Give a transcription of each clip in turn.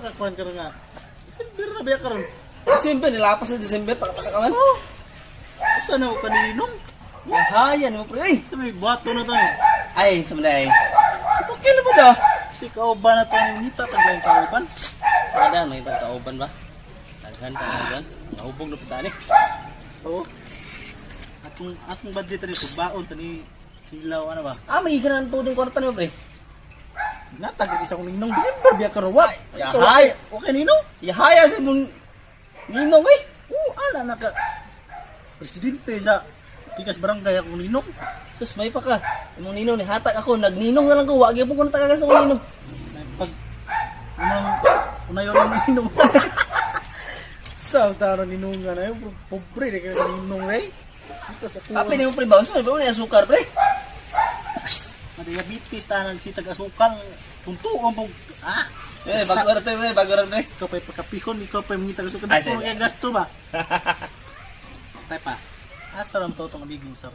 ka kuan karon nga? December na ba karon? December, nilapas na December, pakapaka ka man. Oh. Usa na ko kaninong? Yahayan mo pre. Ay, Sa may bato na to ni. ay sa malay. Sa tukil mo da. Si kauban na to ni nita taglaing kauban. Sada, may ibang kauban ba? Daghan ka daghan. Nahubog na pita ni. Oo. Atong atong budget ni baon tani hilaw ano ba? Ah, may ganan to ding kwarta ni mo pre. Natag isa kong ninong December biya karon wa. Ikaw, Yahay. okay ninong? Yahaya sa mong ninong eh. Oo, ala na ka. Presidente sa Pikas Barangay akong ninong. Sus, may pa ka. Imong ninong ni hatag ako, nagninong na lang ko. Wag gyud ko natagagan sa akong ninong. Pag unang unayon ng ninong. Sa taro ninungan ay pobre di kay ninong eh. Dito sa Kape ni mo pre, ba? Unsa may ba ni asukar pre? Madiabetes ta nang sitag asukal. Tuntuon po. Ah, Eh, bago ra pre, bago ra pre. ikaw pa'y pagkapihon, ikaw pa'y mangitag asukal. Ay, Dito sige. kay gasto ba? Tay pa. Asa ram to tong amigo sir?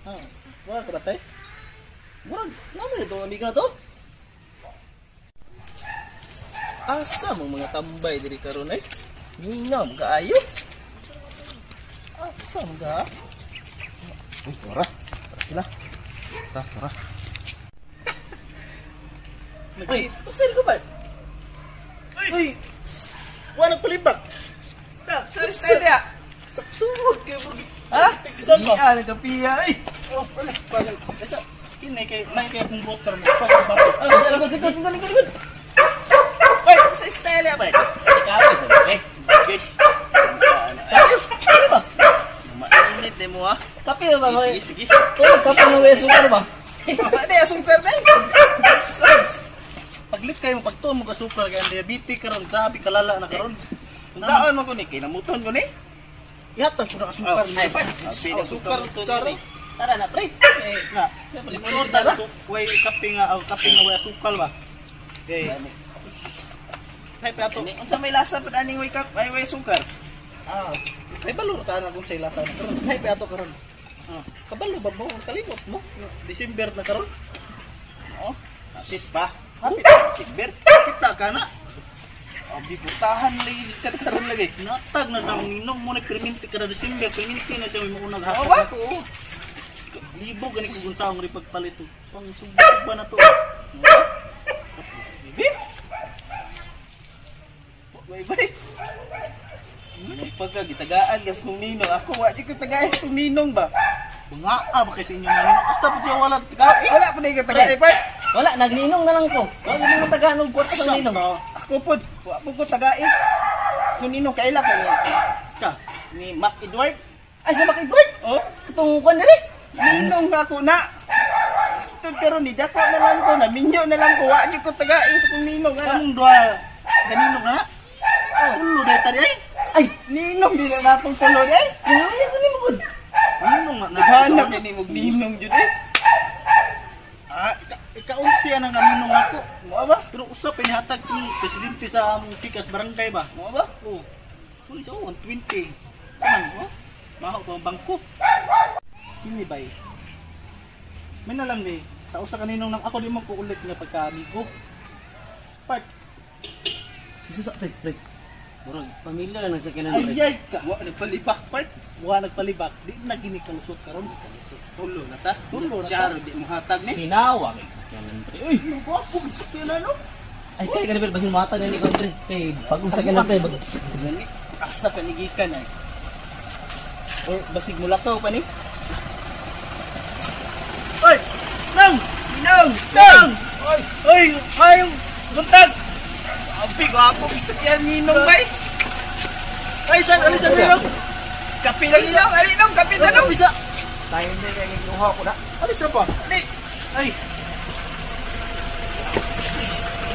Ah, wala ka ba tay? Murag, naman ito amigo na to. Asa mo mga tambay diri karon ay? Mingaw kaayo. Asa mo ka? Uy, tara. Tara sila. Tara, tara. Uy, saan ko ba? Uy, Wala nagpalibak. stop, saan saan Sakto kay bro. Ha? Tigsan ba? Iya, nagkapiya ay. Oh, wala. Bagal. Kaysa kini kay may kay kung broker mo. Pag bato. Ah, sa likod, likod, likod, likod, likod. Oy, sa style ba? Kape sa kape. Okay. Ano ba? Mainit ni mo ah. Kape ba ba? Sige, sige. Oh, kape na way sukar ba? Wala asong perme. Paglit kayo mo pagtuon mo ka sukar kay ang diabetes karon grabe kalala na karon. Unsaon man ko ni kay namuton ko ni? Ihatag ko na asukar. Ay, Abi Oh, sukar tsara. Tara na, pre. Eh, Nga. Likod Tara. Way kape nga aw kape nga way asukal ba. Okay. Hay pa ato. Unsa may lasa pud aning way kap ay way sukar? Ah, kay balor ka na kung sa lasa karon. Hay pa ato karon. Ah, kabalo ba mo? Kalimot mo. December na karon. Oh, hapit pa. Hapit. Sigber. Kita ka na. Abi putahan lagi ka karon lagi. Natag na sa akong ninong mo nagkriminti kada December, kriminti na siya may maunang Oo hatag ba? ako. Oo. Libo gani ko kung saan rin pagpalit. Oh. Pang sugba na to. Bibi. Bye bye. Pagka gitagaan gas kong ninong ako wa jud ko tagaan kong ninong ba. Bunga ba kay sa inyong mga ninong? Basta po siya wala ka. Wala pa na tagaan pa. Wala, nagninong na lang ko. Wala mo tagaan og kwarta sa ninong. Ako pod, wa po ko tagain. Kung ninong kaila ko ni Sa. ni Mac Edward. Ay, sa Mac Edward. Oh, Katong kuan diri. ninong ako na. Tud karon ni dako na lang ko na minyo na lang ko wa jud ko tagain sa kong ninong ana. Kamong duha ganinong na. Tulo dahil tadi ay. Ay, Ninong di na natong tulo di ay. ay ako ni mo gud. Ninong nga na. Naghanap ni mog ninong jud eh. Ah, ikaunsi ang ninong ako. Mo ba? Pero usap pinihatag kong presidente sa among Pikas Barangay ba? Mo ba? Oo. Kung isa, oh, 120. Saan? Oh? Maho pa ang bangko. Sini bay? May nalang ni, sa usa kaninong nang ako di mo ko ulit nga pagkaamigo. Part. Susa pre, pre. Murag pamilya na nang sakyanan pre. Ay, ay ka. Wa nagpalibak part. Wa nagpalibak. Di na gini kalusot karon. Tulo na ta. Tulo na ta. Siyaro di mo hatag ni. Sinawa kay sakyanan pre. Uy, Ano ba? Pugsak yun ano? ay kay gani pre basin mata na ni ko pre. Kay bagong sakyanan pre. Bag Gani asa pa ni gikan ay. Or basig mulakaw pa ni. Oy! Nang! Ninong! Nang! Oy! Oy! Ay! Buntag! Abi gwapo isakyan ninong bay. Ay, saan? Alisan ninong? Kape lang ninong, ali nong, kape na nong. Isa! Tayo hindi kay gikuha ko na. Alisan pa? Ali. Ay!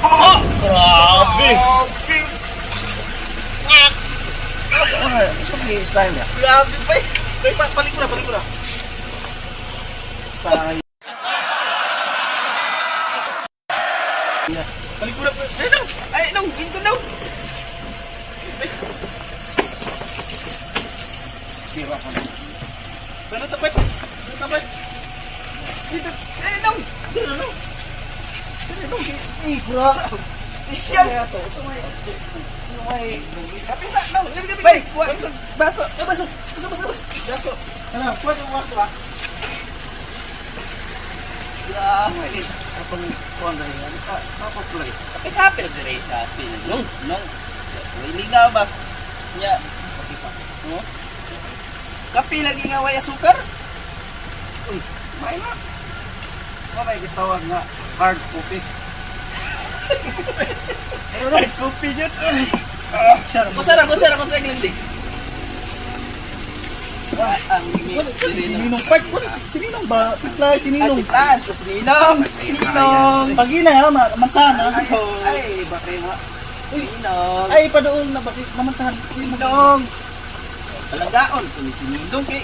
Grabe. Grabe. Style niya. Grabe bay. Ay, paliko na, paliko na. Tay. Paliko na. Ay nong, ay nong, ginto nong. Sira ka na. Pero tapay. Pero tapay. Dito, ay nong. Pero no. Eh, kura. Special. Kapisa, no. Bay, kuha sa baso. Baso, baso, baso, baso. Baso. Ano, kuha sa baso ba? Grabe. Atong kuan dali. Tapos lagi. Kape-kape lang dire sa asin. Nung, nung. Uy, ligaw ba? Nya. Oh. Kape lagi nga way asukar. Uy, May na. Mao may gitawag nga hard coffee. Hard coffee jud. Siya. Kusa ra, kusa ra, kusa ra glindi. Wah, ang Si Ninong Park. Si Ninong ba? Tiklay, si Ninong. Atitaan, tas Ninong. Ninong. Pagina ha, mansahan ha. Ay, bakit nga. Uy, Ninong. Ay, padool na bakit mamansahan. Ninong. Palagaon ko ni si Ninong kay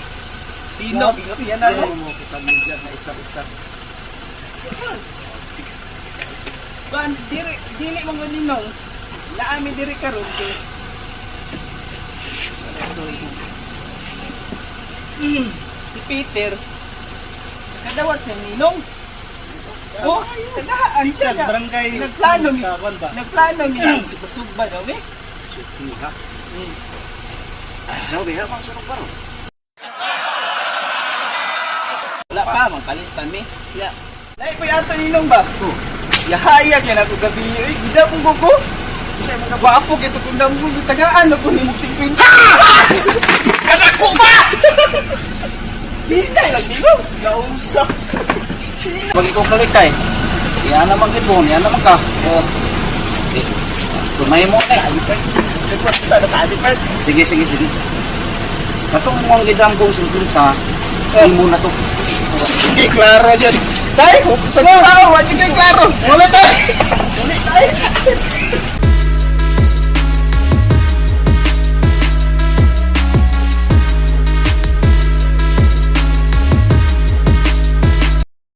Sino? Yan na Ano no? mo kita media na istak-istak. Ban, diri, dili mo nga Ninong. Naami diri karon kay si Peter kadawat sa Ninong. Oh, tagahaan siya Tigkas, na. barangay. Nagplano mi. Sa kwan ba? Nagplano mi sa pasugba daw eh. Shooting ha. Grabe ha, pang sunog baro. Wala pa, magpalit pa mi. Ya. Lahi pa ato Ninong ba? Oh. Yahayag yan ako gabi. Uy, gida kong gugo. Siya mga gwapo kito kung damgo gitagaan ako ni mong 50. Anak ko ba? Pinay lang Ninong. Nausa. Pag ikaw kalikay, yan naman gid mo, yan naman ka. Oh. Eh, Tunay mo eh. Sige, sige, sige. Katong mong gidam kong 50, imo na to. Sige, klaro dyan. Tay, sa sao, wag yun kay klaro. Wala tay. Wala tay.